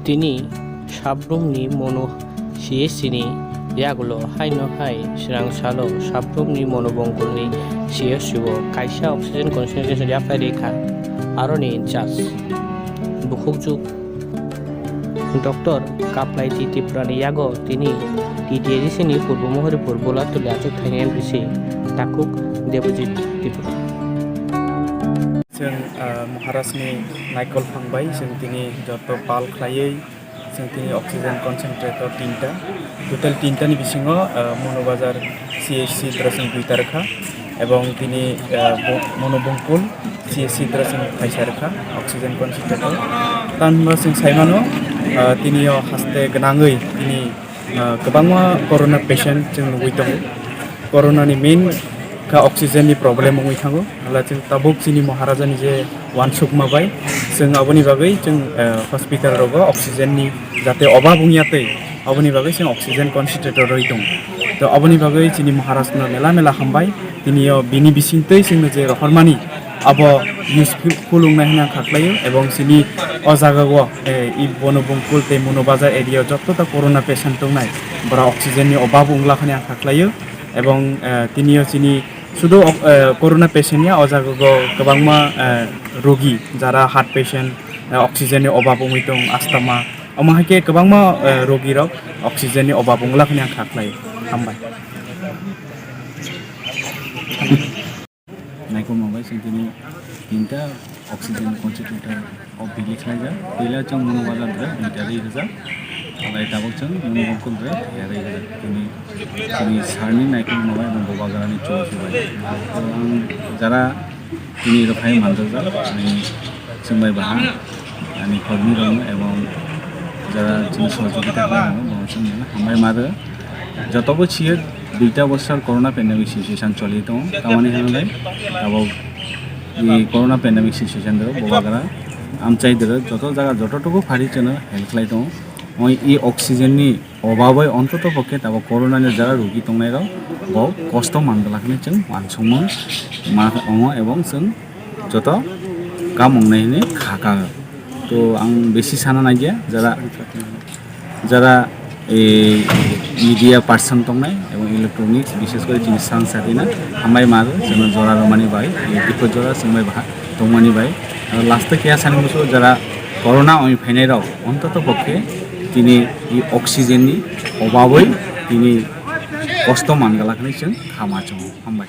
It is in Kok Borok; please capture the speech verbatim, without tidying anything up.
Tini Sabrum ni mono C H C ni yagulo haino hai swrang salo Sabrum ni monobongkul ni C H C o kaisa oxygen concentration yaphai rikha. Aroni in charge bukhukjuk Doctor Kaplaiti Tripura ni yago tini T T A D C ni Purbo Mohoripur Bulatuli achuk thaini M D C Takhuk Debojit Tripura. Chwng, ah, Maharaj ni naikol phang bai chwng tini joto pal khlaiwi chwng tini oxygen concentrator tinta, total tinta ni bisingo, ah, Mono Bazar C H C dressing duita rwkha, ebong tini, ah, bo-, Mono Bongkul C H C dressing kaisa rwkha oxygen concentrator. Tamni hwnba chwng sai mano, ah, tini o haste gwnangwi tini ah, kwbangma corona patient chwng nugwi tongo. Corona ni main kha oxygen ni problem wngwi thango. Hala chwng tabuk chini Maharaja ni je wansukma bai chwng aboni bagwi chwng, ah, hospital rogo oxygen ni jate obab wngya tei aboni bagwi chwng oxygen concentrator rwi tongo. To aboni bagwi chini Maharaj no mela mela hambai. Tini o bini bisingtwi chwngno je rohormani abo useful wngnai hwnwi ang kha khlaio, ebong chini o jagao, eh, i Bono Bungkul tei Mono Bazar area o joto ta corona patient tongnai, bora oxygen ni obab wngla hwnwi ang kha khlaio, ebong, eh, tini o chini sudu ok-, eh, corona patient ya, o jagao kwbangma, eh, rogi jara heart patient, eh, oxygen ni obab wngwi tong, asthma, omo hai khe kwbangma, eh, rogi rok oxygen ni obab wngla hwnwi ang kha khlaio. Hambai. Naikolma bai chwng tini tinta oxygen concentrator o bili khlaijak. Puila chwng Mono Bazar dwra duita rwi rwjak. Alai tabuk chwng Mono Bongkul dwra thaiya rwi rwjak. Tini chini sir ni naikolma bai bo bubagra ni chubachu bai. To ang jara tini rw phai manjak ani chwng bai baha ani kormi rok no ebong jara chini sohojogita khlai rok no bo chwng hambai ma rw. Joto bo chiyo duita bosor corona pandemic situation choli tongo, tamani hwnwi abo i corona pandemic situation doro bubagra amchai doro joto jaga joto tuku phari chwngno help khlai tongo. Oi i oxygen ni obaboi ontoto pokhe tabo corona ni jara rugi tongnai rok bo kosto manglak hwnwi chwng wansukmung ma tongo ebong chwng joto kam wngnai hwnwi kha kha. To ang besi sana naiya jara jara, eh, media person tongnai ebong electronics, bishes kore chini sang satina hambai ma rw, chwngno jora rwmani bai, eh, dikko jora chwngbai baha tongmani bai. Aro last o khe sani musu jara corona oi phainai rok ontoto pokhe tini i oxygen ni obaboi tini kosto mangalak hinwi chwng khama chwngo. Hambai.